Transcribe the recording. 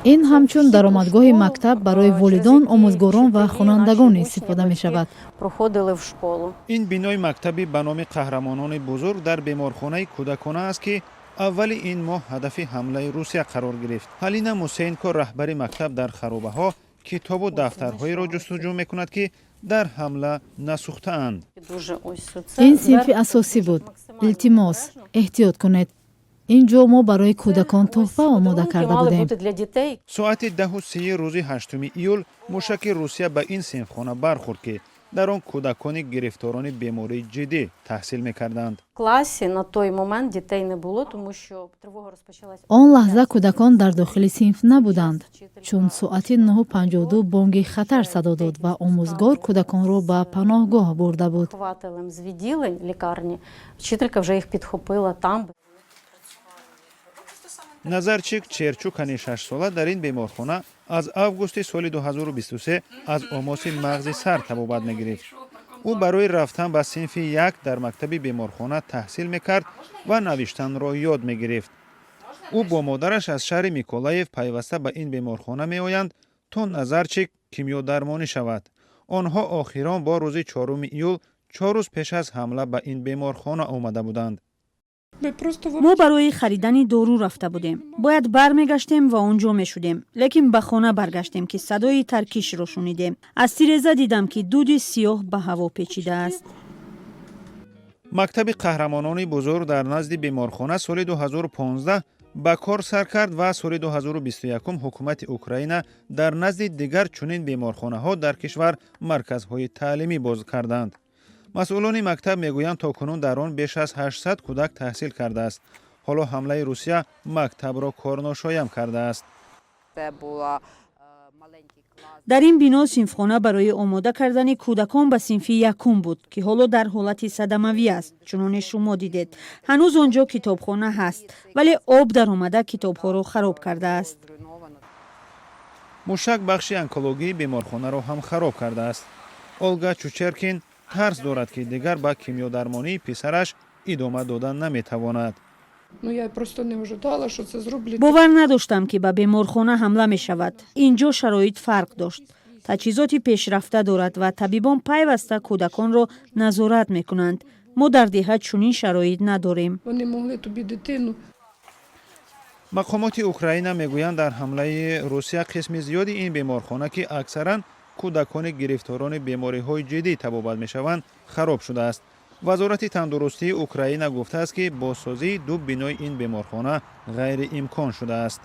Ин ҳамчун даромадгоҳи мактаб барои волидон, омӯзгорон ва хонандагон истифода мешавад. Проходили в школу. Ин бинои мактаби ба номи Қаҳрамонони бузург дар беморхонаи кӯдакона аст, ки аввали ин моҳ ҳадафи ҳамлаи Русия қарор гирифт. Ҳалина Мусенко, раҳбари мактаб, дар харобаҳо китобу дафтарҳоеро ҷустуҷӯ мекунад, ки дар ҳамла насӯхтаанд. Дуже ось це Ин синфи асосӣ буд. Илтимос, эҳтиёт кунед. Ин ҷо мо барои кӯдакон тӯҳфа омода карда мали будем. Бути для дітей. Соати 10:30 рӯзи 8 июл мушаки Русия ба ин синфхона бархӯрд, ки дар он кӯдакони гирифторони бемории ҷиддӣ таҳсил мекарданд. В класі на той момент дітей не було, тому що тривога розпочалась. Он лаҳза кӯдакон дар дохили синф набуданд, чун соати 9:52 бонги хатар садо дод ва омӯзгор кӯдаконро ба паноҳгоҳ бурда буд. Вихователем з відділень лікарні, вчителька вже їх підхопила там. Назарчик Черчукани шашсола дар ин беморхона аз августи соли 2023 аз омоси мағзи сар табобат мегирифт. Ӯ барои рафтан ба синфи як дар мактаби беморхона таҳсил мекард ва навиштанро ёд мегирифт. Ӯ бо модараш аз шаҳри Миколаев пайваста ба ин беморхона меоянд, то Назарчик кимиёдармонӣ шавад. Онҳо охирон бор рӯзи 4 июл, 4 рӯз пеш аз ҳамла, ба ин беморхона омада буданд. Мо барои харидани дору рафта будем. Бояд бармегаштем ва он ҷо мешудем, лекин ба хона баргаштем, ки садои таркишро шунидем. Аз тиреза дидам, ки дуди сиёҳ ба ҳаво печидааст. Мактаби Қаҳрамонони бузург дар назди беморхона соли 2015 ба кор сар кард ва соли 2021 ҳукумати Украина дар назди дигар чунин беморхонаҳо дар кишвар марказҳои таълимӣ боз карданд. Масъулони мактаб мегӯянд, то кунун дар он беш аз 800 кӯдак таҳсил кардааст. Ҳоло ҳамлаи Русия мактабро корношоям кардааст. Дар ин бино синфхона барои омода кардани кӯдакон ба синфи якум буд, ки ҳоло дар ҳолати садамавӣ аст, чуноне шумо дидед. Ҳанӯз он ҷо китобхона ҳаст, вале об даромада, китобҳоро хароб кардааст. Мушак бахши онкологии беморхонаро ҳам хароб кардааст. Олга Чучеркин тарс дорад, ки дигар ба кимиёдармонии писараш идома дода наметавонад. Ну, я просто не ожидала, що це зроблять. Бовар надоштам, ки ба беморхона ҳамла мешавад. Ин ҷо шароит фарқ дошт, таҷҳизоти пешрафта дорад ва табибон пайваста кӯдаконро назорат мекунанд. Мо дар деҳа чунин шароит надорем. Вони могли тобі дитину Мақомоти Украина мегӯянд, дар ҳамлаи Русия қисми зиёди ин беморхона, ки аксаран кӯдакони гирифторони бемориҳои ҷиддӣ табобат мешаванд, хароб шудааст. Вазорати тандурустии Украина гуфтааст, ки бозсозии ду бинои ин беморхона ғайриимкон шудааст.